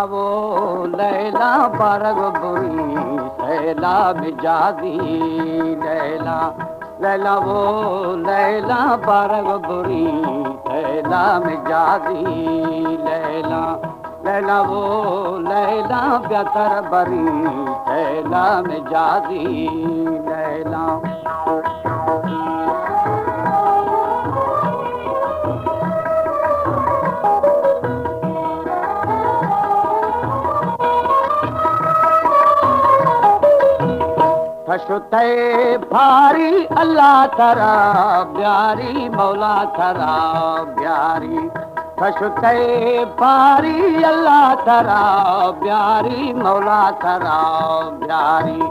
وہ لیلا بارگ بری، لیلا مجازی لیلا۔ لیلا وہ لیلا بارگ بری، لیلا مجازی لیلا۔ لیلا وہ لیلا بیاتر بری، لیلا مجازی لیلا۔ تشتے پھاری اللہ ترا بیاری، مولا ترا بیاری۔ تشتے پھاری اللہ ترا بیاری، مولا ترا بیاری۔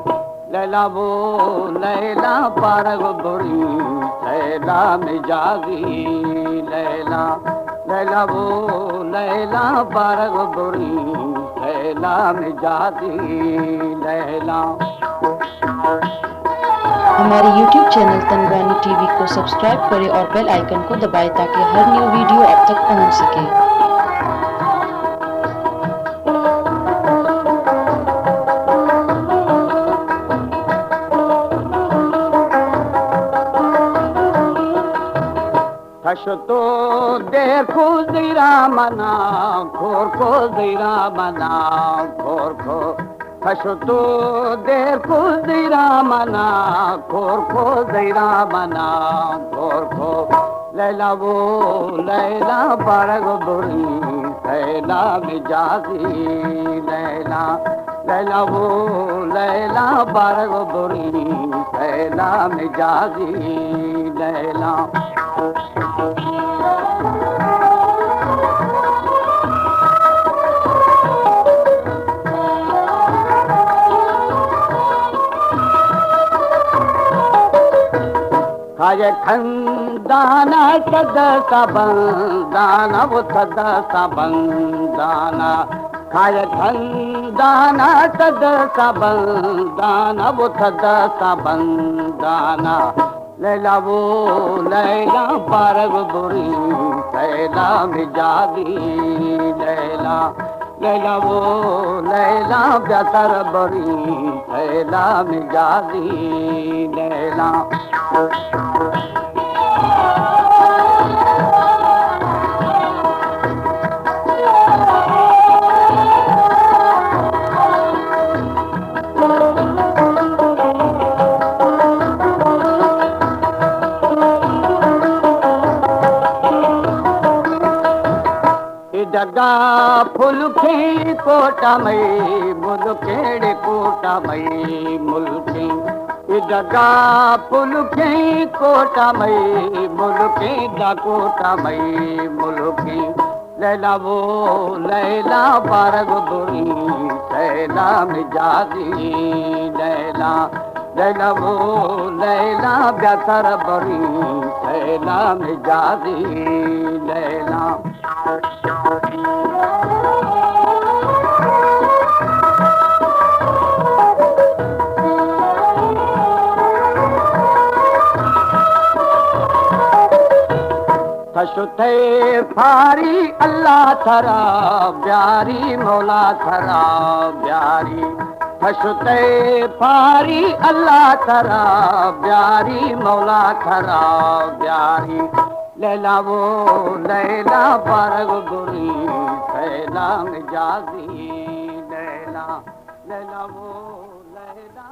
لیلا وہ لیلا بارگ بری، لیلا مجازی لیلا۔ لیلا وہ لیلا بارگ بری، لیلا مجازی لیلا۔ ہمارے یوٹیوب چینل تنگوانی ٹی وی کو سبسکرائب کریں اور بیل آئیکن کو دبائیں تاکہ ہر نیو ویڈیو آپ تک پہنچ سکے۔ کش تو دیر کو زیرا منا، کور کو زیرا منا، کور کو۔ کش تو دیر کو زیرا منا، کور کو زیرا منا، کور کو۔ لیلا وہ لیلا بارگ بری، لیلا مجازی لیلا۔ لیلا وہ لیلا بارگ بری، لیلا مجازی لیلا۔ کاج خندان صد سبندان، وہ صد سبندان۔ کاج خندان صد سبندان، وہ صد سبندان۔ لیلا وہ لیلا بارگ بری، لیلا مجازی لیلا۔ لیلا وہ لیلا بیاتر بری، لیلا مجازی لیلا۔ ای ڈگا پھلکیں کوٹا مئی ملکیں، ڈے کوٹا مئی ملکیں۔ ای ڈگا پھلکیں کوٹا مئی ملکیں، ڈا کوٹا مئی ملکیں۔ لیلا وہ لیلا بارگ بری، لیلا مجازی لیلا۔ لیلا وہ لیلا بیاتر بری، لیلا مجازی لیلا۔ تشتے پھاری اللہ ترا بیاری، مولا ترا بیاری۔ تشتے پھاری اللہ ترا بیاری، مولا ترا بیاری۔ لیلا وہ لیلا بارگ بری، لیلا مجازی لیلا۔ لیلا وہ لیلا